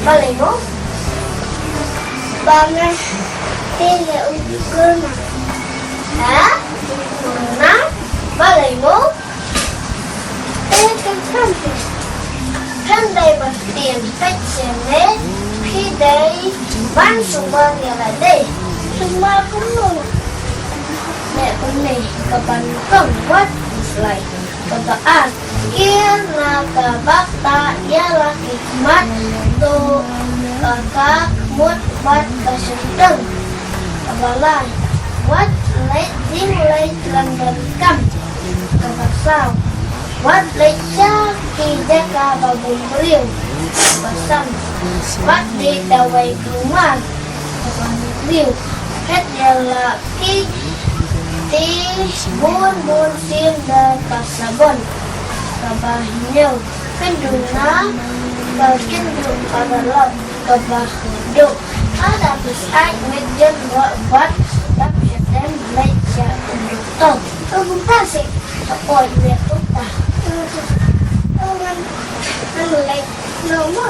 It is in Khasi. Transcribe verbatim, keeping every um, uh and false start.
Balei mo? Ba me te ne u kurna. Ha? Kurna? Balei mo? Te kan kan te. Kan dei ba tieng pek se ne. Phi dei ban sumar ïa la dei. Sumar kumno? Ne kumne ka ban kong wat slai. Kaba ar, kir na ka bak ta ïa la ki khmat, to ka ka khmut bad ka shenteng. Kaba lai, wat leit ding leit lem bad kam. Kaba saw, wat leit sha ki jaka ba bun briew. Kaba san, wat dei dawai kulmar. Kaba hynriew, het ïa la ki ti bun bun sim da ka sabon. Kaba hynñiew, kynduh na ka kynduh ka ralok. Kaba duh, ada pis ai met jen wa wat dap jem leit sha u doktor. Ka bun ta se ka poi met u ta. Ka ngan ngan leit no mo.